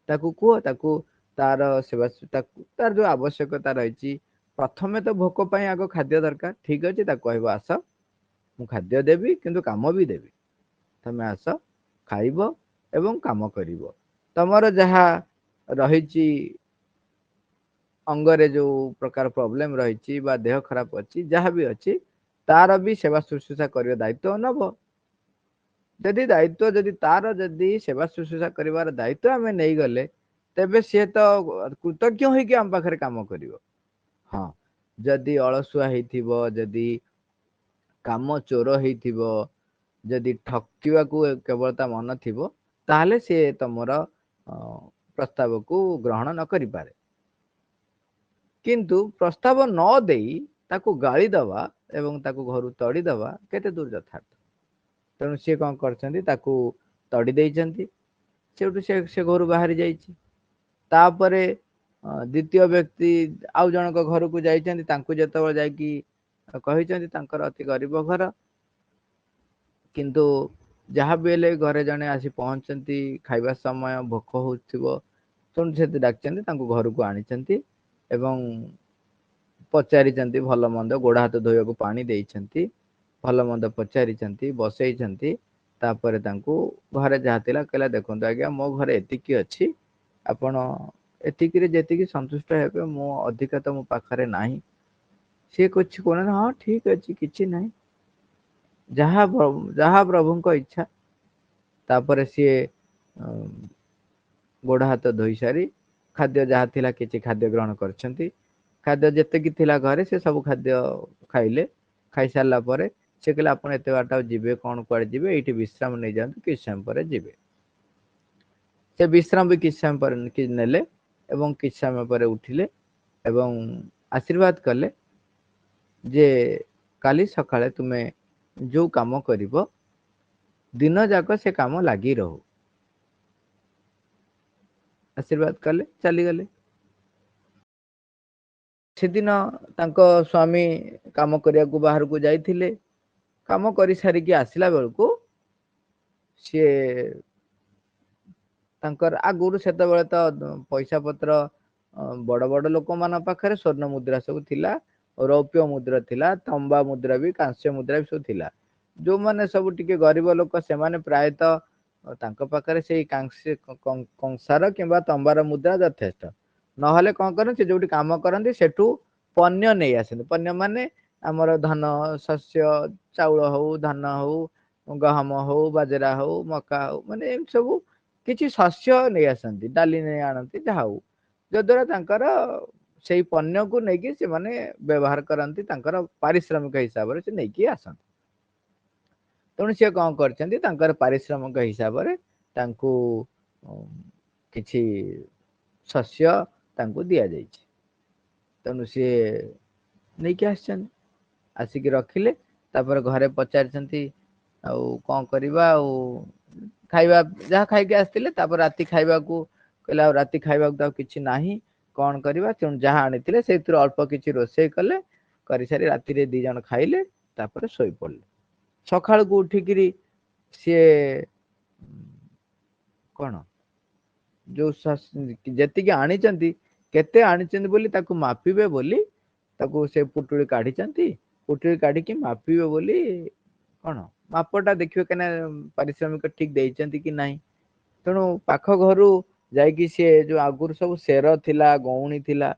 ତାକୁ କୁହ, ତାକୁ ତାର ସେବା, ତାକୁ ତାର ଯୋଉ ଆବଶ୍ୟକତା ରହିଛି, ପ୍ରଥମେ ତ ଭୋକ ପାଇଁ ଆଗ ଖାଦ୍ୟ ଦରକାର, ଠିକ ଅଛି, ତାକୁ କହିବ ଆସ ମୁଁ ଖାଦ୍ୟ ଦେବି କିନ୍ତୁ କାମ ବି ଦେବି। ତମେ ଆସ, ଖାଇବ ଏବଂ କାମ କରିବ। ତମର ଯାହା ରହିଛି ଅଙ୍ଗରେ ଯୋଉ ପ୍ରକାର ପ୍ରୋବ୍ଲେମ ରହିଛି ବା ଦେହ ଖରାପ ଅଛି, ଯାହା ବି ଅଛି, ତାର ବି ସେବା ଶୁଶ୍ରୂଷା କରିବା ଦାୟିତ୍ୱ ନବ। ଯଦି ଦାୟିତ୍ୱ ଯଦି ତାର ଯଦି ସେବା ଶୁଶ୍ରୂଷା କରିବାର ଦାୟିତ୍ୱ ଆମେ ନେଇଗଲେ, ତେବେ ସିଏ ତ କୃତଜ୍ଞ ହେଇକି ଆମ ପାଖରେ କାମ କରିବ। ହଁ, ଯଦି ଅଳସୁଆ ହେଇଥିବ, ଯଦି କାମ ଚୋର ହେଇଥିବ, ଯଦି ଠକିବାକୁ କେବଳ ତା ମନ ଥିବ, ତାହେଲେ ସିଏ ତମର ପ୍ରସ୍ତାବକୁ ଗ୍ରହଣ ନ କରିପାରେ। କିନ୍ତୁ ପ୍ରସ୍ତାବ ନ ଦେଇ ତାକୁ ଗାଳି ଦବା ଏବଂ ତାକୁ ଘରୁ ତଡ଼ି ଦବା କେତେ ଦୂର ଯଥାର୍ଥ? ତେଣୁ ସିଏ କଣ କରିଛନ୍ତି, ତାକୁ ତଡ଼ି ଦେଇଛନ୍ତି। ସେଇଠୁ ସେ ଘରୁ ବାହାରି ଯାଇଛି। ତାପରେ ଦ୍ୱିତୀୟ ବ୍ୟକ୍ତି ଆଉ ଜଣଙ୍କ ଘରକୁ ଯାଇଛନ୍ତି। ତାଙ୍କୁ ଯେତେବେଳେ ଯାଇକି କହିଛନ୍ତି, ତାଙ୍କର ଅତି ଗରିବ ଘର, କିନ୍ତୁ ଯାହା ବି ହେଲେ ଘରେ ଜଣେ ଆସି ପହଞ୍ଚନ୍ତି, ଖାଇବା ସମୟ, ଭୋକ ହଉଥିବ, ତେଣୁ ସେଠି ଡାକିଛନ୍ତି, ତାଙ୍କୁ ଘରକୁ ଆଣିଛନ୍ତି ଏବଂ ପଚାରିଛନ୍ତି ଭଲ ମନ୍ଦ, ଗୋଡ଼ ହାତ ଧୋଇବାକୁ ପାଣି ଦେଇଛନ୍ତି, ଭଲ ମନ୍ଦ ପଚାରିଛନ୍ତି, ବସେଇଛନ୍ତି। ତାପରେ ତାଙ୍କୁ ଘରେ ଯାହା ଥିଲା କହିଲା, ଦେଖନ୍ତୁ ଆଜ୍ଞା, ମୋ ଘରେ ଏତିକି ଅଛି, ଆପଣ ଏତିକିରେ ଯେତିକି ସନ୍ତୁଷ୍ଟ ହେବେ, ମୁଁ ଅଧିକା ତ ମୋ ପାଖରେ ନାହିଁ। ସିଏ କିଛି କହୁନାହାନ୍ତି, ହଁ ଠିକ ଅଛି, କିଛି ନାହିଁ, ଯାହା ଯାହା ପ୍ରଭୁଙ୍କ ଇଚ୍ଛା। ତାପରେ ସିଏ ଗୋଡ଼ ହାତ ଧୋଇ ସାରି ଖାଦ୍ୟ ଯାହା ଥିଲା କିଛି ଖାଦ୍ୟ ଗ୍ରହଣ କରିଛନ୍ତି। ଖାଦ୍ୟ ଯେତିକି ଥିଲା ଘରେ ସେ ସବୁ ଖାଦ୍ୟ ଖାଇଲେ। ଖାଇସାରିଲା ପରେ ସେ କହିଲେ, ଆପଣ ଏତେ ବାଟ ଆଉ ଯିବେ କଣ, କୁଆଡେ ଯିବେ, ଏଇଠି ବିଶ୍ରାମ ନେଇଯାଆନ୍ତୁ, କିଛି ସମୟ ପରେ ଯିବେ। ସେ ବିଶ୍ରାମ ବି କିଛି ସମୟ ପରେ ନେଲେ ଏବଂ କିଛି ସମୟ ପରେ ଉଠିଲେ ଏବଂ ଆଶୀର୍ବାଦ କଲେ ଯେ କାଲି ସକାଳେ ତୁମେ ଯୋଉ କାମ କରିବ, ଦିନ ଯାକ ସେ କାମ ଲାଗି ରହୁ। ଆଶୀର୍ବାଦ କଲେ, ଚାଲିଗଲେ। ସେଦିନ ତାଙ୍କ ସ୍ୱାମୀ କାମ କରିବାକୁ ବାହାରକୁ ଯାଇଥିଲେ। କାମ କରି ସାରିକି ଆସିଲା ବେଳକୁ ସିଏ ତାଙ୍କର ଆଗରୁ ସେତେବେଳେ ତ ପଇସା ପତ୍ର ବଡ ବଡ ଲୋକମାନଙ୍କ ପାଖରେ ସ୍ଵର୍ଣ୍ଣ ମୁଦ୍ରା ସବୁ ଥିଲା, ରୌପ୍ୟ ମୁଦ୍ରା ଥିଲା, ତମ୍ବା ମୁଦ୍ରା ବି, କାଂସ୍ୟ ମୁଦ୍ରା ବି ସବୁ ଥିଲା। ଯୋଉମାନେ ସବୁ ଟିକେ ଗରିବ ଲୋକ, ସେମାନେ ପ୍ରାୟତଃ ତାଙ୍କ ପାଖରେ ସେଇ କାଂସ୍ୟ କଂସାର କିମ୍ବା ତମ୍ବାର ମୁଦ୍ରା ଯଥେଷ୍ଟ। ନହେଲେ କଣ କରନ୍ତି, ସେ ଯୋଉଠି କାମ କରନ୍ତି ସେଠୁ ପଣ୍ୟ ନେଇ ଆସନ୍ତି। ପଣ୍ୟ ମାନେ ଆମର ଧାନ, ଶସ୍ୟ, ଚାଉଳ ହଉ, ଧାନ ହଉ, ଗହମ ହଉ, ବାଜରା ହଉ, ମକା ହଉ, ମାନେ ଏମିତି ସବୁ କିଛି ଶସ୍ୟ ନେଇ ଆସନ୍ତି, ଡାଲି ନେଇ ଆଣନ୍ତି, ଯାହା ହଉ, ଯଦ୍ୱାରା ତାଙ୍କର ସେଇ ପଣ୍ୟକୁ ନେଇକି ସେମାନେ ବ୍ୟବହାର କରନ୍ତି, ତାଙ୍କର ପାରିଶ୍ରମିକ ହିସାବରେ ସେ ନେଇକି ଆସନ୍ତି। ତେଣୁ ସିଏ କଣ କରିଛନ୍ତି, ତାଙ୍କର ପାରିଶ୍ରମିକ ହିସାବରେ ତାଙ୍କୁ କିଛି ଶସ୍ୟ ତାଙ୍କୁ ଦିଆଯାଇଛି। ତେଣୁ ସିଏ ନେଇକି ଆସିଛନ୍ତି, ଆସିକି ରଖିଲେ। ତାପରେ ଘରେ ପଚାରିଛନ୍ତି, ଆଉ କଣ କରିବା? ଆଉ ଖାଇବା ଯାହା ଖାଇକି ଆସିଥିଲେ। ତାପରେ ରାତି ଖାଇବାକୁ କହିଲେ, ଆଉ ରାତି ଖାଇବାକୁ ତ ଆଉ କିଛି ନାହିଁ, କଣ କରିବା? ତେଣୁ ଯାହା ଆଣିଥିଲେ ସେଇଥିରୁ ଅଳ୍ପ କିଛି ରୋଷେଇ କଲେ। କରିସାରି ରାତିରେ ଦି ଜଣ ଖାଇଲେ, ତାପରେ ଶୋଇପଡ଼ିଲେ। ସକାଳକୁ ଉଠିକିରି ସିଏ କଣ ଯୋଉ ଯେତିକି ଆଣିଛନ୍ତି, କେତେ ଆଣିଛନ୍ତି ବୋଲି ତାକୁ ମାପିବେ ବୋଲି ତାକୁ ସେ ପୁଟୁଳି କାଢିଛନ୍ତି। ପୁଟୁଳି କାଢିକି ମାପିବେ ବୋଲି କଣ ମାପଟା ଦେଖିବେ, କାହିଁକିନା ପାରିଶ୍ରମିକ ଠିକ ଦେଇଛନ୍ତି କି ନାହିଁ। ତେଣୁ ପାଖ ଘରୁ ଯାଇକି ସିଏ ଯୋଉ ଆଗରୁ ସବୁ ସେର ଥିଲା, ଗଉଣୀ ଥିଲା,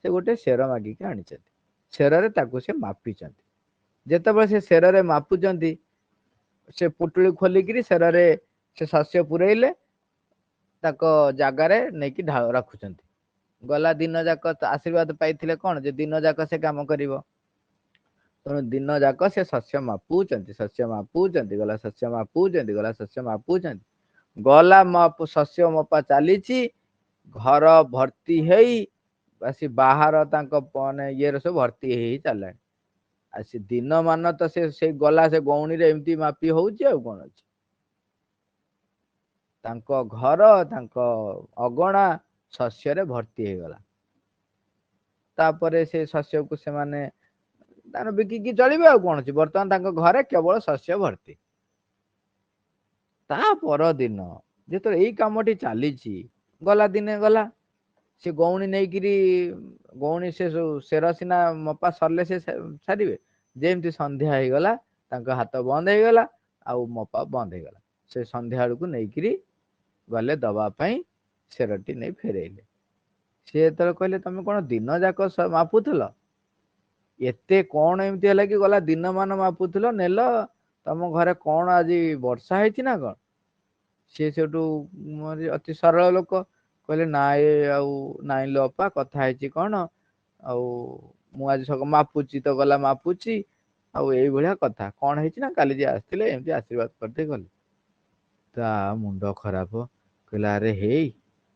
ସେ ଗୋଟେ ସେର ମାଗିକି ଆଣିଛନ୍ତି। ସେରରେ ତାକୁ ସେ ମାପିଛନ୍ତି। ଯେତେବେଳେ ସେ ସେରରେ ମାପୁଛନ୍ତି, ସେ ପୁଟୁଳି ଖୋଲିକିରି ସେରରେ ସେ ଶସ୍ୟ ପୁରେଇଲେ, ତାଙ୍କ ଜାଗାରେ ନେଇକି ରଖୁଛନ୍ତି। ଗଲା ଦିନ ଯାକ ଆଶୀର୍ବାଦ ପାଇଥିଲେ କଣ ଯେ ଦିନ ଯାକ ସେ କାମ କରିବ। ତେଣୁ ଦିନ ଯାକ ସେ ଶସ୍ୟ ମାପୁଛନ୍ତି, ଶସ୍ୟ ମାପୁଛନ୍ତି, ଗଲା ଶସ୍ୟ ମାପୁଛନ୍ତି, ଗଲା ଶସ୍ୟ ମାପୁଛନ୍ତି, ଗଲା ଶସ୍ୟ ମପା ଚାଲିଛି। ଘର ଭର୍ତ୍ତି ହେଇ ଆସି ବାହାର ତାଙ୍କ ମାନେ ଇଏରେ ସବୁ ଭର୍ତ୍ତି ହେଇ ଚାଲିଲାଣି। ଆଉ ସେ ଦିନ ମାନ ତ ସେ ସେଇ ଗଲା ସେ ଗଉଣୀରେ ଏମିତି ମାପି ହଉଛି, ଆଉ କଣ ଅଛି? ତାଙ୍କ ଘର, ତାଙ୍କ ଅଗଣା ଶସ୍ୟରେ ଭର୍ତ୍ତି ହେଇଗଲା। ତାପରେ ସେ ଶସ୍ୟକୁ ସେମାନେ ତାର ବିକିକି ଚଳିବେ, ଆଉ କଣ ଅଛି? ବର୍ତ୍ତମାନ ତାଙ୍କ ଘରେ କେବଳ ଶସ୍ୟ ଭର୍ତ୍ତି। ତା ପରଦିନ ଯେତେବେଳେ ଏଇ କାମଟି ଚାଲିଛି, ଗଲା ଦିନେ ଗଲା ସେ ଗଉଣୀ ନେଇକିରି, ଗଉଣୀ ସେ ସବୁ ସେର ସିନା ମପା ସରିଲେ ସେ ସାରିବେ। ଯେମିତି ସନ୍ଧ୍ୟା ହେଇଗଲା, ତାଙ୍କ ହାତ ବନ୍ଦ ହେଇଗଲା ଆଉ ମପା ବନ୍ଦ ହେଇଗଲା। ସେ ସନ୍ଧ୍ୟା ବେଳକୁ ନେଇକିରି ଗଲେ ଦବା ପାଇଁ, ସେରଟି ନେଇ ଫେରେଇଲେ। ସିଏ ଯେତେବେଳେ କହିଲେ ତମେ କଣ ଦିନ ଯାକ ମାପୁଥିଲ, ଏତେ କଣ ଏମିତି ହେଲା କି ଗଲା ଦିନମାନ ମାପୁଥିଲ ନେଲ, ତମ ଘରେ କଣ ଆଜି ବର୍ଷା ହେଇଛି ନା କଣ? ସିଏ ସେଠୁ ଅତି ସରଳ ଲୋକ କହିଲେ ନା ଏ ଆଉ ନାଇଁ ଲୋ ଅପା, କଥା ହେଇଛି କଣ ଆଉ ମୁଁ ଆଜି ସକାଳୁ ମାପୁଛି ତ ଗଲା ମାପୁଛି, ଆଉ ଏଇଭଳିଆ କଥା କଣ ହେଇଛି ନା କାଲି ଯିଏ ଆସିଥିଲେ ଏମିତି ଆଶୀର୍ବାଦ କରିଦେଇ ଗଲେ। ତା ମୁଣ୍ଡ ଖରାପ, କହିଲା ଆରେ ହେଇ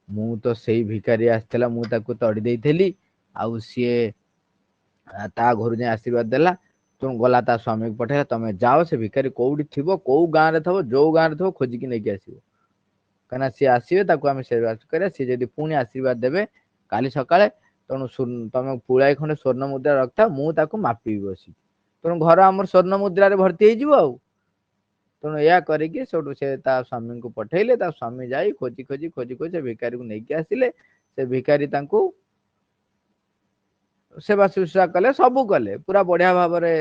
ମୁଁ ତ ସେଇ ଭିକାରୀ ଆସିଥିଲା ମୁଁ ତାକୁ ତଡ଼ି ଦେଇଥିଲି, ଆଉ ସିଏ ତା ଘରୁ ଯାଇ ଆଶୀର୍ବାଦ ଦେଲା। ତେଣୁ ଗଲା ତା ସ୍ୱାମୀକୁ ପଠେଇଲା, ତମେ ଯାଅ ସେ ଭିକାରୀ କୋଉଠି ଥିବ, କୋଉ ଗାଁରେ ଥିବ, ଯୋଉ ଗାଁରେ ଥିବ ଖୋଜିକି ନେଇକି ଆସିବ, କାହିଁକିନା ସିଏ ଆସିବେ ତାକୁ ଆମେ ସେବା କରିବା, ସିଏ ଯଦି ପୁଣି ଆଶୀର୍ବାଦ ଦେବେ କାଲି ସକାଳେ, ତେଣୁ ତମେ ପୁଳାଏ ଖଣ୍ଡେ ସ୍ୱର୍ଣ୍ଣ ମୁଦ୍ରା ରଖିଥାଅ, ମୁଁ ତାକୁ ମାପିବି ବସିକି, ତେଣୁ ଘର ଆମର ସ୍ୱର୍ଣ୍ଣ ମୁଦ୍ରାରେ ଭର୍ତ୍ତି ହେଇଯିବ ଆଉ। ତେଣୁ ଏହା କରିକି ସେଠୁ ସେ ତା ସ୍ୱାମୀଙ୍କୁ ପଠେଇଲେ, ତା ସ୍ୱାମୀ ଯାଇ ଖୋଜି ଖୋଜି ଖୋଜି ଖୋଜି ସେ ଭିକାରୀକୁ ନେଇକି ଆସିଲେ। ସେ ଭିକାରୀ ତାଙ୍କୁ ସେବା ଶୁଶ୍ରୂଷା କଲେ, ସବୁ କଲେ, ପୁରା ବଢିଆ ଭାବରେ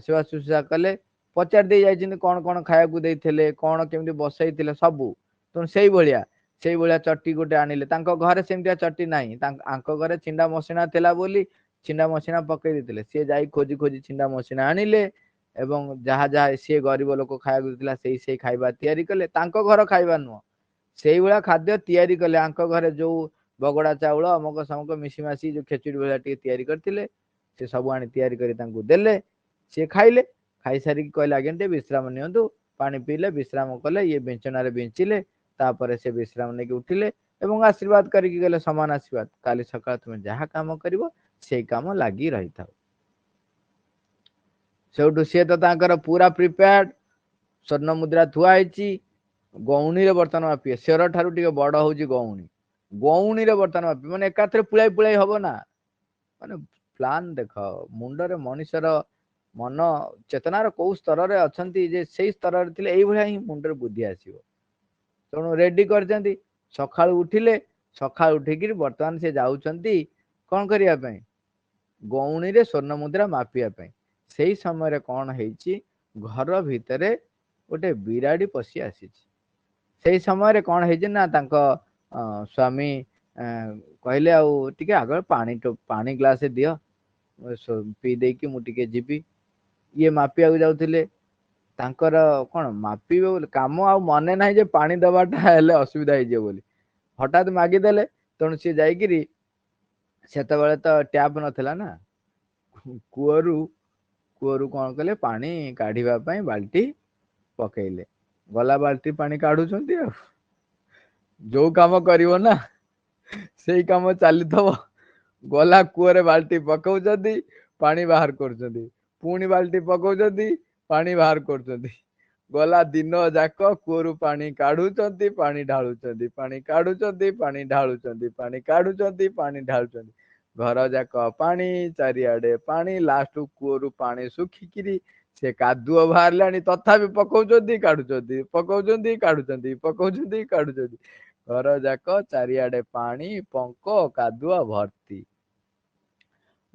ସେବା ଶୁଶ୍ରୂଷା କଲେ, ପଚାରି ଦେଇ ଯାଇଛନ୍ତି କଣ କଣ ଖାଇବାକୁ ଦେଇଥିଲେ, କଣ କେମିତି ବସେଇଥିଲେ ସବୁ। ତେଣୁ ସେଇଭଳିଆ ଚଟି ଗୋଟେ ଆଣିଲେ। ତାଙ୍କ ଘରେ ସେମିତିଆ ଚଟି ନାହିଁ, ଆଙ୍କ ଘରେ ଛିଣ୍ଡା ମସିଣା ଥିଲା ବୋଲି ଛିଣ୍ଡା ମସିଣା ପକେଇ ଦେଇଥିଲେ। ସିଏ ଯାଇ ଖୋଜି ଖୋଜି ଛିଣ୍ଡା ମସିଣା ଆଣିଲେ ଏବଂ ଯାହା ଯାହା ସିଏ ଗରିବ ଲୋକ ଖାଇବାକୁ ଦେଇଥିଲା ସେଇ ସେଇ ଖାଇବା ତିଆରି କଲେ। ତାଙ୍କ ଘର ଖାଇବା ନୁହଁ, ସେଇଭଳିଆ ଖାଦ୍ୟ ତିଆରି କଲେ। ଆଙ୍କ ଘରେ ଯୋଉ ବଗଡ଼ା ଚାଉଳ ଅମକ ସମକ ମିଶିମାସି ଯୋଉ ଖେଚୁଡ଼ି ଭଳିଆ ଟିକେ ତିଆରି କରିଥିଲେ, ସେ ସବୁ ଆଣି ତିଆରି କରି ତାଙ୍କୁ ଦେଲେ। ସିଏ ଖାଇଲେ, ଖାଇସାରିକି କହିଲେ ଆଜ୍ଞା ଟିକେ ବିଶ୍ରାମ ନିଅନ୍ତୁ। ପାଣି ପିଇଲେ, ବିଶ୍ରାମ କଲେ, ଇଏ ବିଞ୍ଚଣାରେ ବିଞ୍ଚିଲେ, ତାପରେ ସେ ବିଶ୍ରାମ ନେଇକି ଉଠିଲେ ଏବଂ ଆଶୀର୍ବାଦ କରିକି ଗଲେ ସମାନ ଆଶୀର୍ବାଦ, କାଲି ସକାଳେ ତୁମେ ଯାହା କାମ କରିବ ସେଇ କାମ ଲାଗି ରହିଥାଉ। ସେଇଠୁ ସିଏ ତ ତାଙ୍କର ପୁରା ପ୍ରିପେୟାର୍ଡ, ସ୍ୱର୍ଣ୍ଣ ମୁଦ୍ରା ଥୁଆ ହେଇଛି, ଗଉଣୀରେ ବର୍ତ୍ତମାନ ମାପିବେ, ସେର ଠାରୁ ଟିକେ ବଡ ହଉଛି ଗଉଣୀ, ଗଉଣୀରେ ବର୍ତ୍ତମାନ ମାପିବେ, ମାନେ ଏକାଥରେ ପୁଳାଇ ପୁଳାଇ ହବ ନା, ମାନେ ପ୍ଲାନ୍ ଦେଖ ମୁଣ୍ଡରେ ମଣିଷର ମନ ଚେତନାର କୋଉ ସ୍ତରରେ ଅଛନ୍ତି ଯେ ସେଇ ସ୍ତରରେ ଥିଲେ ଏଇଭଳିଆ ହିଁ ମୁଣ୍ଡରେ ବୁଦ୍ଧି ଆସିବ। ତେଣୁ ରେଡି କରିଛନ୍ତି, ସକାଳୁ ଉଠିଲେ, ସକାଳୁ ଉଠିକିରି ବର୍ତ୍ତମାନ ସେ ଯାଉଛନ୍ତି କଣ କରିବା ପାଇଁ, ଗଉଣୀରେ ସ୍ୱର୍ଣ୍ଣ ମୁଦ୍ରା ମାପିବା ପାଇଁ। ସେଇ ସମୟରେ କଣ ହେଇଛି, ଘର ଭିତରେ ଗୋଟେ ବିରାଡ଼ି ପଶି ଆସିଛି। ସେଇ ସମୟରେ କଣ ହେଇଛି ନା ତାଙ୍କ ସ୍ୱାମୀ କହିଲେ ଆଉ ଟିକେ ଆଗ ପାଣି ଗ୍ଲାସ ଦିଅ, ପିଇ ଦେଇକି ମୁଁ ଟିକେ ଯିବି। ଇଏ ମାପିବାକୁ ଯାଉଥିଲେ, ତାଙ୍କର କଣ ମାପିବେ ବୋଲି କାମ ଆଉ ମନେ ନାହିଁ ଯେ ପାଣି ଦବାଟା ହେଲେ ଅସୁବିଧା ହେଇଯିବ ବୋଲି, ହଠାତ୍ ମାଗିଦେଲେ। ତେଣୁ ସିଏ ଯାଇକିରି, ସେତେବେଳେ ତ ଟ୍ୟାପ ନଥିଲା ନା, କୂଅରୁ କଣ କଲେ ପାଣି କାଢିବା ପାଇଁ ବାଲ୍ଟି ପକେଇଲେ, ଗଲା ବାଲ୍ଟି ପାଣି କାଢୁଛନ୍ତି। ଆଉ ଯୋଉ କାମ କରିବ ନା ସେଇ କାମ ଚାଲିଥିବ, ଗଲା କୂଅରେ ବାଲ୍ଟି ପକଉଛନ୍ତି, ପାଣି ବାହାର କରୁଛନ୍ତି, ପୁଣି ବାଲ୍ଟି ପକଉଛନ୍ତି, ପାଣି ବାହାର କରୁଛନ୍ତି, ଗଲା ଦିନ ଯାକ କୂଅରୁ ପାଣି କାଢୁଛନ୍ତି, ପାଣି ଢାଳୁଛନ୍ତି, ପାଣି କାଢୁଛନ୍ତି, ପାଣି ଢାଳୁଛନ୍ତି, ପାଣି କାଢୁଛନ୍ତି, ପାଣି ଢାଳୁଛନ୍ତି, ଘର ଯାକ ପାଣି, ଚାରିଆଡେ ପାଣି। ଲାଷ୍ଟ କୂଅରୁ ପାଣି ଶୁଖିକିରି ସେ କାଦୁଅ ବାହାରିଲାଣି, ତଥାପି ପକଉଛନ୍ତି, କାଢୁଛନ୍ତି, ପକଉଛନ୍ତି, କାଢୁଛନ୍ତି, ପକଉଛନ୍ତି, କାଢୁଛନ୍ତି, ଘର ଯାକ ଚାରିଆଡେ ପାଣି, ପଙ୍କ, କାଦୁଅ ଭର୍ତ୍ତି।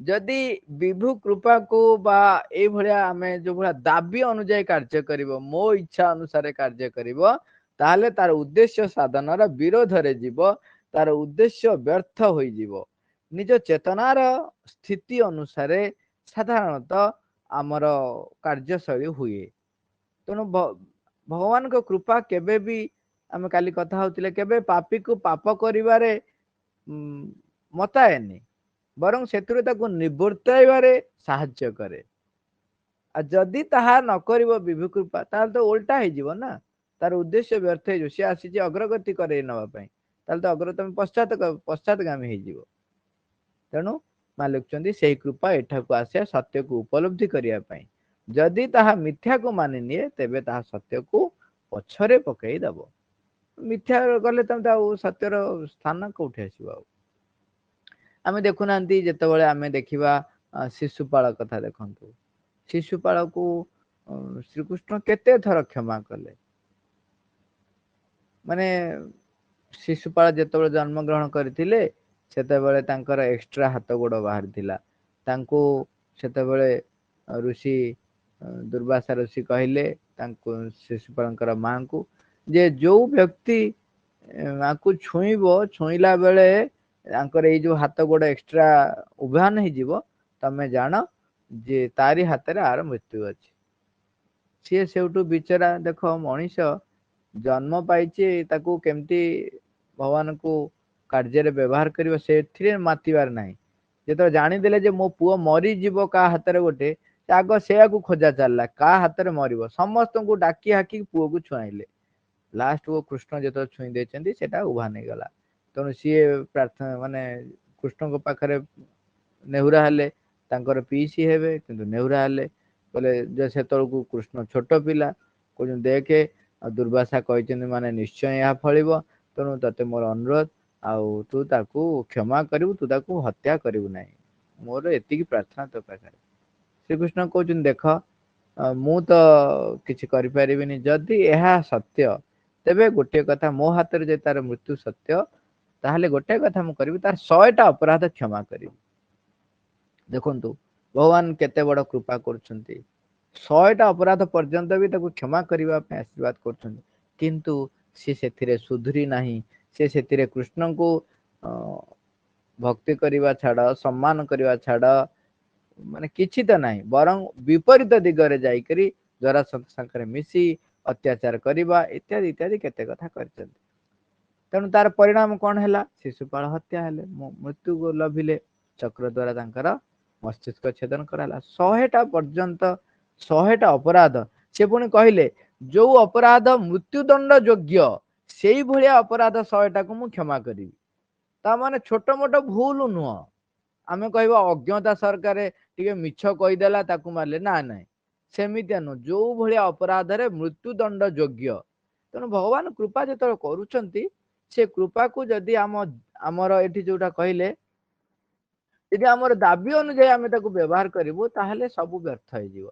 ଯଦି ବିଭୁ କୃପାକୁ ବା ଏଇଭଳିଆ ଆମେ ଯୋଉ ଭଳିଆ ଦାବି ଅନୁଯାୟୀ କାର୍ଯ୍ୟ କରିବ, ମୋ ଇଚ୍ଛା ଅନୁସାରେ କାର୍ଯ୍ୟ କରିବ, ତାହେଲେ ତାର ଉଦ୍ଦେଶ୍ୟ ସାଧନର ବିରୋଧରେ ଯିବ, ତାର ଉଦ୍ଦେଶ୍ୟ ବ୍ୟର୍ଥ ହୋଇଯିବ। ନିଜ ଚେତନାର ସ୍ଥିତି ଅନୁସାରେ ସାଧାରଣତଃ ଆମର କାର୍ଯ୍ୟଶୈଳୀ ହୁଏ। ତେଣୁ ଭଗବାନଙ୍କ କୃପା କେବେ ବି, ଆମେ କାଲି କଥା ହଉଥିଲେ, କେବେ ପାପୀକୁ ପାପ କରିବାରେ ମତାଏନି, ବରଂ ସେଥିରୁ ତାକୁ ନିବର୍ତ୍ତାଇବାରେ ସାହାଯ୍ୟ କରେ। ଆଉ ଯଦି ତାହା ନ କରିବ ବିଭୁ କୃପା, ତାହେଲେ ତ ଓଲଟା ହେଇଯିବ ନା, ତାର ଉଦ୍ଦେଶ୍ୟ ବ୍ୟର୍ଥ ହେଇଯିବ। ସିଏ ଆସିଛି ଅଗ୍ରଗତି କରେଇ ନବା ପାଇଁ, ତାହେଲେ ତ ଅଗ୍ରଗତି ପଶ୍ଚାତଗାମୀ ହେଇଯିବ। ତେଣୁ ମା ଲେଖୁଛନ୍ତି ସେଇ କୃପା ଏଠାକୁ ଆସେ ସତ୍ୟକୁ ଉପଲବ୍ଧି କରିବା ପାଇଁ। ଯଦି ତାହା ମିଥ୍ୟାକୁ ମାନି ନିଏ ତେବେ ତାହା ସତ୍ୟକୁ ପଛରେ ପକେଇ ଦବ। ମିଥ୍ୟା ଗଲେ ତମେ ତ ଆଉ ସତ୍ୟର ସ୍ଥାନ କୋଉଠି ଆସିବ? ଆଉ ଆମେ ଦେଖୁନାହାନ୍ତି, ଯେତେବେଳେ ଆମେ ଦେଖିବା ଶିଶୁପାଳ କଥା ଦେଖନ୍ତୁ, ଶିଶୁପାଳକୁ ଶ୍ରୀକୃଷ୍ଣ କେତେ ଥର କ୍ଷମା କଲେ। ମାନେ ଶିଶୁପାଳ ଯେତେବେଳେ ଜନ୍ମଗ୍ରହଣ କରିଥିଲେ ସେତେବେଳେ ତାଙ୍କର ଏକ୍ସଟ୍ରା ହାତ ଗୋଡ଼ ବାହାରିଥିଲା। ତାଙ୍କୁ ସେତେବେଳେ ଋଷି ଦୁର୍ବାସା ଋଷି କହିଲେ ତାଙ୍କୁ, ଶିଶୁପାଳଙ୍କର ମାଙ୍କୁ, ଯେ ଯୋଉ ବ୍ୟକ୍ତି ଆଙ୍କୁ ଛୁଇଁବ, ଛୁଇଁଲା ବେଳେ ତାଙ୍କର ଏଇ ଯୋଉ ହାତ ଗୋଡ ଏକ୍ସଟ୍ରା ଉଭାନ ହେଇଯିବ, ତମେ ଜାଣ ଯେ ତାରି ହାତରେ ଆର ମୃତ୍ୟୁ ଅଛି। ସିଏ ସେଇଠୁ ବିଚରା, ଦେଖ ମଣିଷ ଜନ୍ମ ପାଇଛି, ତାକୁ କେମିତି ଭଗବାନଙ୍କୁ କାର୍ଯ୍ୟରେ ବ୍ୟବହାର କରିବ ସେଥିରେ ମାତିବାର ନାହିଁ। ଯେତେବେଳେ ଜାଣିଦେଲେ ଯେ ମୋ ପୁଅ ମରିଯିବ କାହା ହାତରେ ଗୋଟେ, ଆଗ ସେୟାକୁ ଖୋଜା ଚାଲିଲା, କାହା ହାତରେ ମରିବ। ସମସ୍ତଙ୍କୁ ଡାକି ହାକି ପୁଅକୁ ଛୁଆଇଲେ। ଲାଷ୍ଟକୁ କୃଷ୍ଣ ଯେତେବେଳେ ଛୁଇଁ ଦେଇଛନ୍ତି, ସେଟା ଉଭାନ ହେଇଗଲା। ତେଣୁ ସିଏ ପ୍ରାର୍ଥନା, ମାନେ କୃଷ୍ଣଙ୍କ ପାଖରେ ନେହୁରା ହେଲେ, ତାଙ୍କର ପିଇସି ହେବେ, କିନ୍ତୁ ନେହୁରା ହେଲେ, କହିଲେ ଯେ ସେତେବେଳକୁ କୃଷ୍ଣ ଛୋଟ ପିଲା, କହୁଛନ୍ତି ଦେଖେ ଆଉ ଦୁର୍ବାସା କହିଛନ୍ତି ମାନେ ନିଶ୍ଚୟ ଏହା ଫଳିବ, ତେଣୁ ତତେ ମୋର ଅନୁରୋଧ ଆଉ ତୁ ତାକୁ କ୍ଷମା କରିବୁ, ତୁ ତାକୁ ହତ୍ୟା କରିବୁ ନାହିଁ, ମୋର ଏତିକି ପ୍ରାର୍ଥନା ତୋ ପାଖରେ। ଶ୍ରୀକୃଷ୍ଣ କହୁଛନ୍ତି ଦେଖ, ମୁଁ ତ କିଛି କରିପାରିବିନି, ଯଦି ଏହା ସତ୍ୟ ତେବେ ଗୋଟିଏ କଥା, ମୋ ହାତରେ ଯଦି ତାର ମୃତ୍ୟୁ ସତ୍ୟ ତାହେଲେ ଗୋଟେ କଥା ମୁଁ କରିବି, ତାର 100ଟା ଅପରାଧ କ୍ଷମା କରିବି। ଦେଖନ୍ତୁ ଭଗବାନ କେତେ ବଡ କୃପା କରୁଛନ୍ତି, 100ଟା ଅପରାଧ ପର୍ଯ୍ୟନ୍ତ ବି ତାକୁ କ୍ଷମା କରିବା ପାଇଁ ଆଶୀର୍ବାଦ କରୁଛନ୍ତି। କିନ୍ତୁ ସିଏ ସେଥିରେ ସୁଧୁରି ନାହିଁ। ସେ ସେଥିରେ କୃଷ୍ଣଙ୍କୁ ଭକ୍ତି କରିବା ଛାଡ, ସମ୍ମାନ କରିବା ଛାଡ, ମାନେ କିଛି ତ ନାହିଁ, ବରଂ ବିପରୀତ ଦିଗରେ ଯାଇକରି ଜରାସନ୍ଧ ସାଙ୍ଗରେ ମିଶି ଅତ୍ୟାଚାର କରିବା ଇତ୍ୟାଦି ଇତ୍ୟାଦି କେତେ କଥା କରିଛନ୍ତି। ତେଣୁ ତାର ପରିଣାମ କଣ ହେଲା? ଶିଶୁପାଳ ହତ୍ୟା ହେଲେ, ମୃତ୍ୟୁ ଲଭିଲେ, ଚକ୍ର ଦ୍ଵାରା ତାଙ୍କର ମସ୍ତିଷ୍କ ଛେଦନ କରାହେଲା। 100ଟା ପର୍ଯ୍ୟନ୍ତ, 100ଟା ଅପରାଧ। ସେ ପୁଣି କହିଲେ ଯୋଉ ଅପରାଧ ମୃତ୍ୟୁଦଣ୍ଡ ଯୋଗ୍ୟ ସେଇଭଳିଆ ଅପରାଧ 100ଟାକୁ ମୁଁ କ୍ଷମା କରିବି। ତା ମାନେ ଛୋଟ ମୋଟ ଭୁଲ ନୁହଁ। ଆମେ କହିବା ଅଜ୍ଞତା ସରକାରେ ଟିକେ ମିଛ କହିଦେଲା ତାକୁ ମାରିଲେ, ନା ନାଇଁ ସେମିତିଆ ନୁହଁ, ଯୋଉ ଭଳିଆ ଅପରାଧରେ ମୃତ୍ୟୁଦଣ୍ଡ ଯୋଗ୍ୟ। ତେଣୁ ଭଗବାନ କୃପା ଯେତେବେଳେ କରୁଛନ୍ତି, ସେ କୃପାକୁ ଯଦି ଆମର ଏଠି ଯୋଉଟା କହିଲେ, ଯଦି ଆମର ଦାବି ଅନୁଯାୟୀ ଆମେ ତାକୁ ବ୍ୟବହାର କରିବୁ ତାହେଲେ ସବୁ ବ୍ୟର୍ଥ ହେଇଯିବ।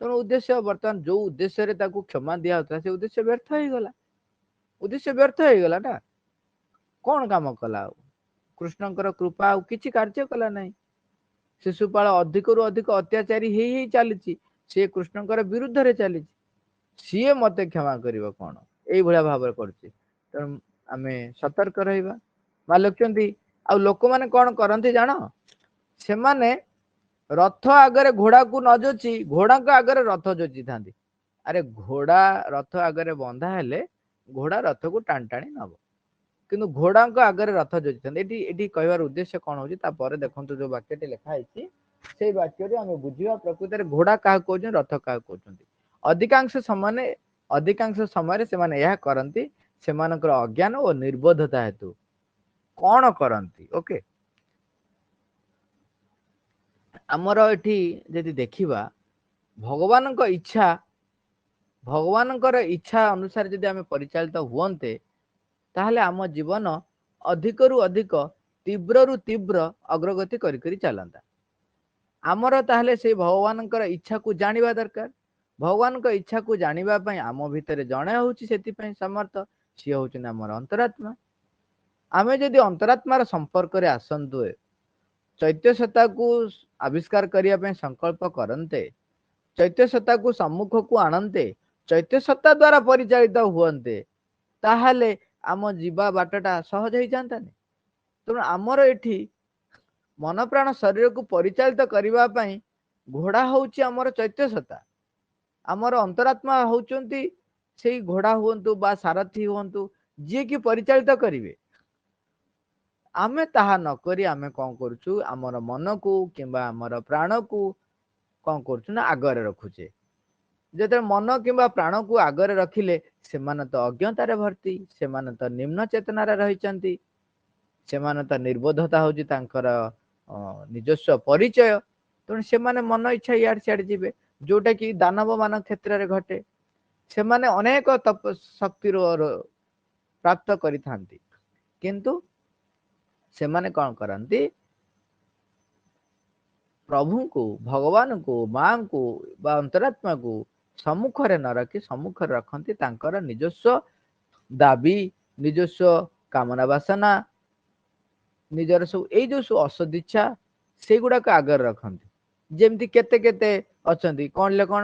ତେଣୁ ଉଦ୍ଦେଶ୍ୟ ବର୍ତ୍ତମାନ ଯୋଉ ଉଦ୍ଦେଶ୍ୟରେ ତାକୁ କ୍ଷମା ଦିଆହଉଥିଲା ସେ ଉଦ୍ଦେଶ୍ୟ ବ୍ୟର୍ଥ ହେଇଗଲା। ଉଦ୍ଦେଶ୍ୟ ବ୍ୟର୍ଥ ହେଇଗଲା ନା, କଣ କାମ କଲା ଆଉ? କୃଷ୍ଣଙ୍କର କୃପା ଆଉ କିଛି କାର୍ଯ୍ୟ କଲା ନାହିଁ। ଶିଶୁପାଳ ଅଧିକରୁ ଅଧିକ ଅତ୍ୟାଚାରୀ ହେଇ ହେଇ ଚାଲିଛି, ସିଏ କୃଷ୍ଣଙ୍କର ବିରୁଦ୍ଧରେ ଚାଲିଛି, ସିଏ ମତେ କ୍ଷମା କରିବ କଣ, ଏଇଭଳିଆ ଭାବରେ କରୁଛି। ତେଣୁ ଆମେ ସତର୍କ ରହିବା। ମା ଲେଖୁଛନ୍ତି ଆଉ ଲୋକମାନେ କଣ କରନ୍ତି ଜାଣ? ସେମାନେ ରଥ ଆଗରେ ଘୋଡାକୁ ନ ଯୋଚି ଘୋଡାଙ୍କ ଆଗରେ ରଥ ଯୋଚିଥାନ୍ତି। ଆରେ ଘୋଡା ରଥ ଆଗରେ ବନ୍ଧା ହେଲେ ଘୋଡା ରଥକୁ ଟାଣି ଟାଣି ନବ, କିନ୍ତୁ ଘୋଡାଙ୍କ ଆଗରେ ରଥ ଯୋଚିଥାନ୍ତି। ଏଠି କହିବାର ଉଦ୍ଦେଶ୍ୟ କଣ ହଉଛି, ତାପରେ ଦେଖନ୍ତୁ ଯୋଉ ବାକ୍ୟଟି ଲେଖା ହେଇଛି ସେଇ ବାକ୍ୟରୁ ଆମେ ବୁଝିବା ପ୍ରକୃତରେ ଘୋଡା କାହାକୁ କହୁଛନ୍ତି, ରଥ କାହାକୁ କହୁଛନ୍ତି। ଅଧିକାଂଶ ସମୟରେ ସେମାନେ ଏହା କରନ୍ତି ସେମାନଙ୍କର ଅଜ୍ଞାନ ଓ ନିର୍ବୋଧତା ହେତୁ। କଣ କରନ୍ତି? ଓକେ, ଆମର ଏଠି ଯଦି ଦେଖିବା ଭଗବାନଙ୍କ ଇଚ୍ଛା, ଭଗବାନଙ୍କର ଇଚ୍ଛା ଅନୁସାରେ ଯଦି ଆମେ ପରିଚାଳିତ ହୁଅନ୍ତେ ତାହେଲେ ଆମ ଜୀବନ ଅଧିକରୁ ଅଧିକ ତୀବ୍ରରୁ ତୀବ୍ର ଅଗ୍ରଗତି କରି କରି ଚାଲନ୍ତା। ଆମର ତାହେଲେ ସେଇ ଭଗବାନଙ୍କର ଇଚ୍ଛାକୁ ଜାଣିବା ଦରକାର। ଭଗବାନଙ୍କ ଇଚ୍ଛାକୁ ଜାଣିବା ପାଇଁ ଆମ ଭିତରେ ଜଣେ ହଉଛି ସେଥିପାଇଁ ସମର୍ଥ, ସିଏ ହଉଛନ୍ତି ଆମର ଅନ୍ତରାତ୍ମା। ଆମେ ଯଦି ଅନ୍ତରାତ୍ମାର ସମ୍ପର୍କରେ ଆସନ୍ତୁ, ଚୈତ୍ୟ ସତ୍ତାକୁ ଆବିଷ୍କାର କରିବା ପାଇଁ ସଂକଳ୍ପ କରନ୍ତେ, ଚୈତ୍ୟ ସତ୍ତାକୁ ସମ୍ମୁଖକୁ ଆଣନ୍ତେ, ଚୈତ୍ୟ ସତ୍ତା ଦ୍ଵାରା ପରିଚାଳିତ ହୁଅନ୍ତେ, ତାହେଲେ ଆମ ଯିବା ବାଟଟା ସହଜ ହେଇଯାନ୍ତାନି। ତେଣୁ ଆମର ଏଠି ମନ ପ୍ରାଣ ଶରୀରକୁ ପରିଚାଳିତ କରିବା ପାଇଁ ଘୋଡା ହଉଛି ଆମର ଚୈତ୍ୟ ସତ୍ତା। ଆମର ଅନ୍ତରାତ୍ମା ହଉଛନ୍ତି ସେଇ ଘୋଡା ହୁଅନ୍ତୁ ବା ସାରଥୀ ହୁଅନ୍ତୁ, ଯିଏକି ପରିଚାଳିତ କରିବେ। ଆମେ ତାହା ନ କରି ଆମେ କଣ କରୁଛୁ, ଆମର ମନକୁ କିମ୍ବା ଆମର ପ୍ରାଣକୁ କଣ କରୁଛୁ ନା ଆଗରେ ରଖୁଛେ। ଯେତେବେଳେ ମନ କିମ୍ବା ପ୍ରାଣକୁ ଆଗରେ ରଖିଲେ ସେମାନେ ତ ଅଜ୍ଞତାରେ ଭର୍ତ୍ତି, ସେମାନେ ତ ନିମ୍ନ ଚେତନାରେ ରହିଛନ୍ତି, ସେମାନେ ତ ନିର୍ବୋଧତା ହଉଛି ତାଙ୍କର ନିଜସ୍ୱ ପରିଚୟ। ତେଣୁ ସେମାନେ ମନ ଇଚ୍ଛା ଇଆଡ଼େ ସିଆଡ଼େ ଯିବେ, ଯୋଉଟା କି ଦାନବ ମାନଙ୍କ କ୍ଷେତ୍ରରେ ଘଟେ। ସେମାନେ ଅନେକ ତପ ଶକ୍ତିର ପ୍ରାପ୍ତ କରିଥାନ୍ତି, କିନ୍ତୁ ସେମାନେ କଣ କରନ୍ତି, ପ୍ରଭୁଙ୍କୁ, ଭଗବାନଙ୍କୁ, ମାଙ୍କୁ ବା ଅନ୍ତରାତ୍ମାକୁ ସମ୍ମୁଖରେ ନ ରଖି ସମ୍ମୁଖରେ ରଖନ୍ତି ତାଙ୍କର ନିଜସ୍ୱ ଦାବି, ନିଜସ୍ୱ କାମନା ବାସନା, ନିଜର ସବୁ ଏଇ ଯୋଉ ସବୁ ଅସଦିଚ୍ଛା ସେଇଗୁଡାକ ଆଗରେ ରଖନ୍ତି। ଯେମିତି କେତେ କେତେ ଅଛନ୍ତି କଣ ହେଲେ କଣ